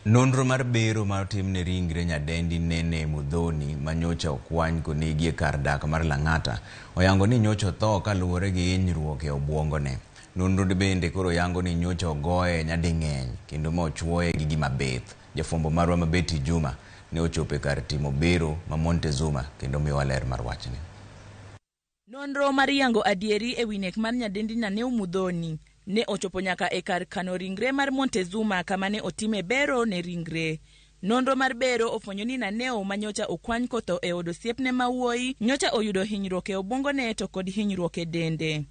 Nonro mar bero ma otimne ringre nyadendi Nene Muthoni ma nyocha okwany konegi e kar dak mar Lang'ata oyango ni nyocha otho kaluwore gi hinyruok e obuongone. Nonro bende koro yango ni nyocha ogoye nyading'eny kendo ma ochuoye gi gima bith. Jafwambo marwa ma Betty Juma ne ochopo e kar timo bero ma Montezuma kendo miyowa ler mar wachni. Nonro mar yango adieri e wi nek mar nyadendi Naneu Muthoni ne ochopo nyaka e kar kano ringre mar Montezuma kama ne otime bero ne ringre. Nonro mar bero ofwenyo ni Naneu ma nyocha okwany kotho e od osiepne ma wuoyi nyocha oyudo hinyruok e obuongone to kod hinyruok e dende.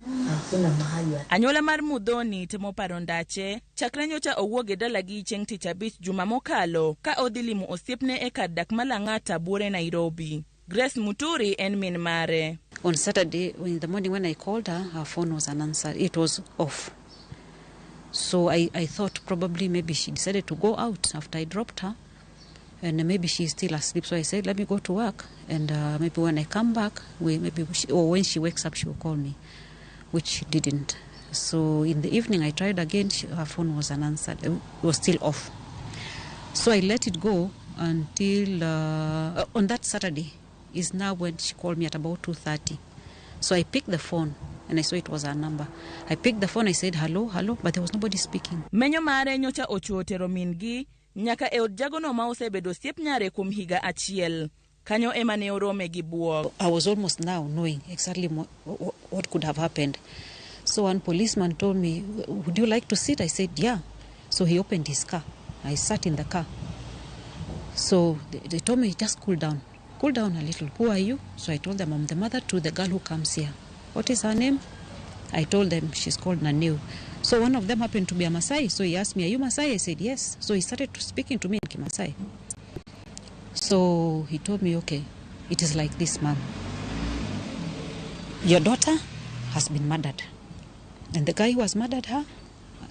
Anyuola mar Muthoni temo paro ndache chakre nyocha owuok e dalagi chieng' tich abich juma mokalo ka odhi limo osiepne e kar dak ma Lang'ata buore Nairobi. Grace Muturi en min mare. On Saturday in the morning when I called her, her phone was unanswered. It was off. So I thought probably maybe she decided to go out after I dropped her. And maybe she's still asleep. So I said, let me go to work. And maybe when I come back, we, maybe she, or when she wakes up, she will call me, which she didn't. So in the evening, I tried again. Her phone was unanswered. It was still off. So I let it go until on that Saturday is now when she called me at about 2:30. So I picked the phone and I saw it was her number. I picked the phone, I said, hello, hello, but there was nobody speaking. Menyo mare nyocha ochuo tero min-gi nyaka e od jagono ma osebedo osiep nyare kuom higa achiel. Kanyo ema ne orome gi buok. I was almost now knowing exactly what could have happened. So one policeman told me, would you like to sit? I said, yeah. So he opened his car. I sat in the car. So they told me, just cool down. Cool down a little. Who are you? So I told them, I'm the mother to the girl who comes here. What is her name? I told them she's called Naneu. So one of them happened to be a Masai. So he asked me, are you Masai? I said, yes. So he started speaking to me in Kimasai. So he told me, okay, it is like this, ma'am. Your daughter has been murdered. And the guy who has murdered her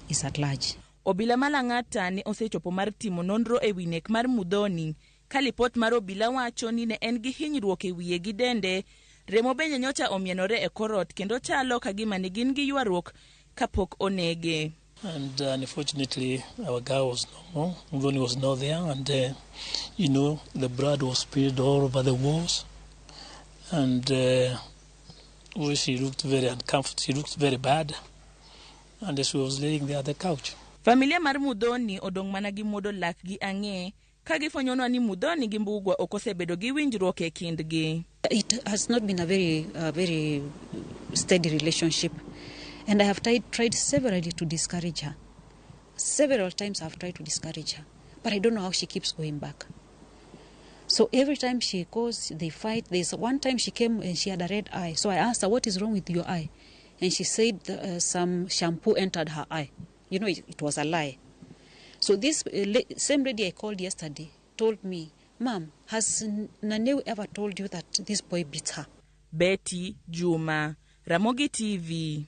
is at large. Obila ma Lang'ata ne osechopo mar timo nonro e wi nek mar Muthoni ka lipot mar obila wacho ni ne en gi hinyruok e wiye gi dende. Remo bende nyocha omienore e kor ot kendo chalo ka gima ne gin gi ywaruok kapok onege. And unfortunately, our girl was no more. Muthoni was not there, and the blood was spilled all over the walls. And well, she looked very uncomfortable. She looked very bad, and she was laying there at the couch. Familia mar Muthoni odong' mana gi muodo lak gi ang'e ka gifwenyonwa ni Muthoni gi Mbugua ok osebedo gi winjruok e kindgi. It has not been a very steady relationship. And I have tried severally to discourage her. Several times I've tried to discourage her. But I don't know how she keeps going back. So every time she goes, they fight. There's one time she came and she had a red eye. So I asked her, what is wrong with your eye? And she said some shampoo entered her eye. It was a lie. So this same lady I called yesterday told me, Ma'am, has Naneu ever told you that this boy beats her? Betty Juma, Ramogi TV.